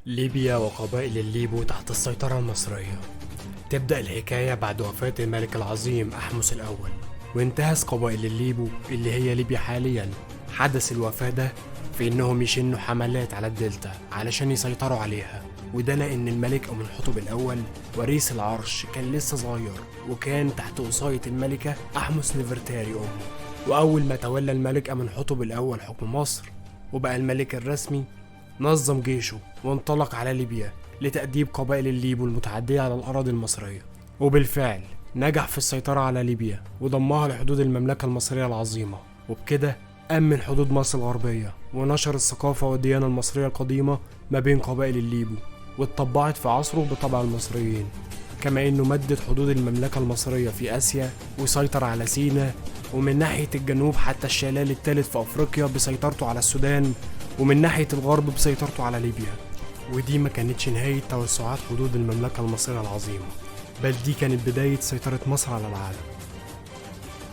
ليبيا وقبائل الليبو تحت السيطرة المصرية. تبدأ الحكاية بعد وفاة الملك العظيم أحمس الأول، وانتهز قبائل الليبو اللي هي ليبيا حاليا حدث الوفاة ده في إنهم يشنوا حملات على الدلتا علشان يسيطروا عليها. وده لأن الملك أمنحتب الأول وريث العرش كان لسه صغير، وكان تحت وصاية الملكة أحمس نفرتاري أمه. وأول ما تولى الملك أمنحتب الأول حكم مصر وبقى الملك الرسمي، نظم جيشه وانطلق على ليبيا لتأديب قبائل الليبو المتعدية على الأراضي المصرية. وبالفعل نجح في السيطرة على ليبيا وضمها لحدود المملكة المصرية العظيمة، وبكده أمن حدود مصر الغربية ونشر الثقافة والديانة المصرية القديمة ما بين قبائل الليبو، واتطبعت في عصره بطبع المصريين. كما إنه مدد حدود المملكة المصرية في آسيا وسيطر على سيناء، ومن ناحية الجنوب حتى الشلال الثالث في أفريقيا بسيطرته على السودان، ومن ناحية الغرب بسيطرته على ليبيا. ودي ما كانتش نهاية توسعات حدود المملكة المصرية العظيمة، بل دي كانت بداية سيطرة مصر على العالم.